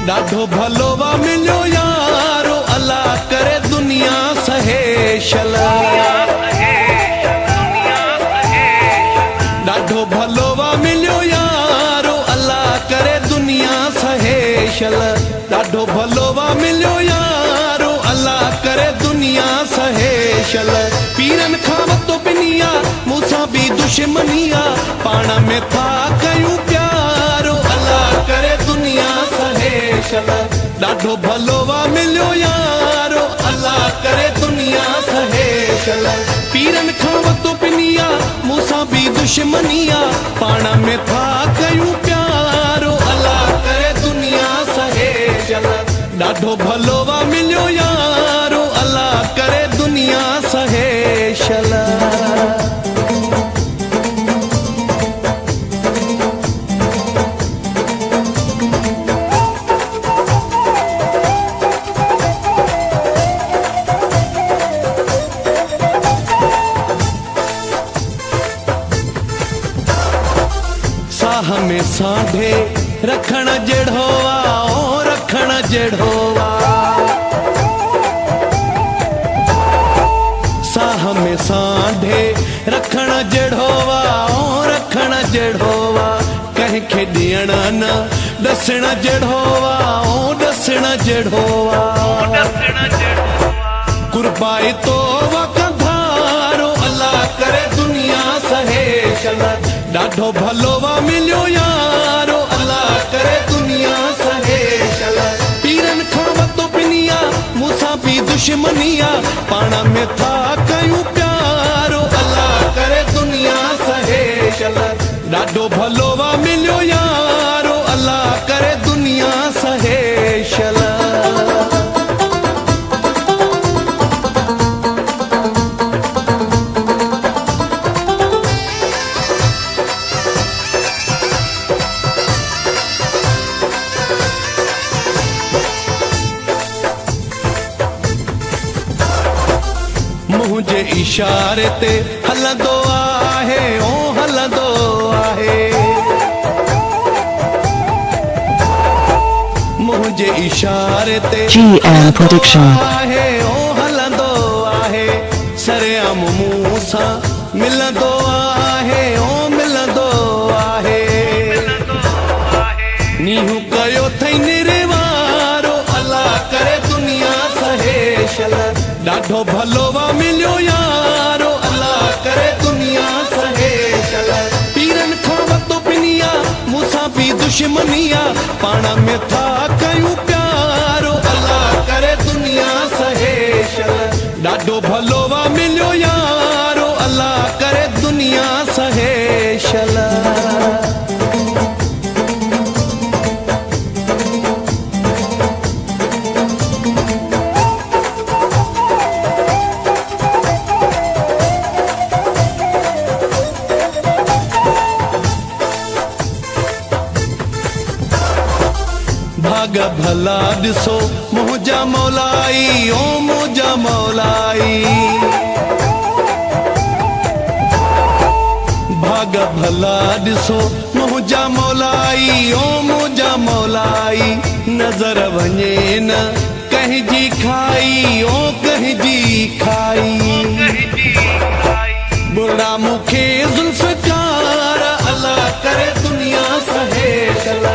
ڏاڍو ڀلو وا مليو يارو، الله ڪري دنيا سهي شل. ڏاڍو ڀلو وا مليو يارو، الله ڪري دنيا سهي شل. ڏاڍو ڀلو وا مليو يارو، الله ڪري دنيا سهي شل. پيرن کان وتو پنيا، مون سان به دشمني آ، پاڻ ۾ ٿا ڪيون پيارو، الله ڪري دنيا سهي شل. ڏاڍو ڀلو وا مليو يارو، الله ڪري دنيا سهي شل. پيرن کان وتو پنيا، مون سان به دشمني آ، پاڻ ۾ ٿا ڪيون پيارو، الله ڪري دنيا سهي شل. ڏاڍو ڀلو وا مليو يارو، الله ڪري دنيا سهي شل. ساهه ۾ سانڍي رکڻ جهڙو آ، او رکڻ جهڙو آ. ساهه ۾ سانڍي رکڻ جهڙو آ، او رکڻ جهڙو آ. ڪنهن کي ڏيڻ نه ڏسڻ جهڙو آ، او ڏسڻ جهڙو آ. قربائي تو وا ڪنڌارو، الله ڪري دنيا سهي شل. ڏاڍو ڀلو وا مليو يارو، الله ڪري دنيا سهي شل. پيرن کان وتو پنيا، مون سان به دشمني آ، پاڻ ۾ ٿا ڪيون پيارو، الله ڪري دنيا سهي شل. ڏاڍو ڀلو وا مليو يارو، الله ڪري دنيا سهي شل. منهنجي اشاري تي هلندو آهي، او هلندو آهي. منهنجي اشاري تي GM Production. آهي، او هلندو آهي. سرعام مون سان ملندو آهي، او ملندو آهي. نينهن ڪيو اٿئي نروارو، الله ڪري دنيا سهي شل. ڏاڍو ڀلو وا مليو يارو، الله ڪري دنيا سهي شل. پيرن کان وتو پنيا، مون سان به دشمني آ، پاڻ ۾ ٿا ڪيون پيارو، الله ڪري دنيا سهي شل. ڏاڍو ڀلو وا مليو يارو، الله ڪري دنيا سهي شل. ڀاڳ ڀلا ڏسو منهنجا مولائي، او منهنجا مولائي. ڀاڳ ڀلا ڏسو منهنجا مولائي، او منهنجا مولائي. نظر وڃي نه ڪنهن جي کائي، او ڪنهن جي کائي. ٻرڙا مون کي ذوالفقار، الله ڪري دنيا سهي شل.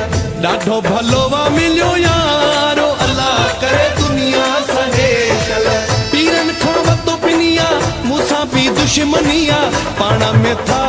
ڏاڍو ڀلو وا مليو يارو، الله ڪري دنيا سهي شل. پيرن کان وتو پنيا، مون سان به دشمني آ، پاڻ ۾ ٿا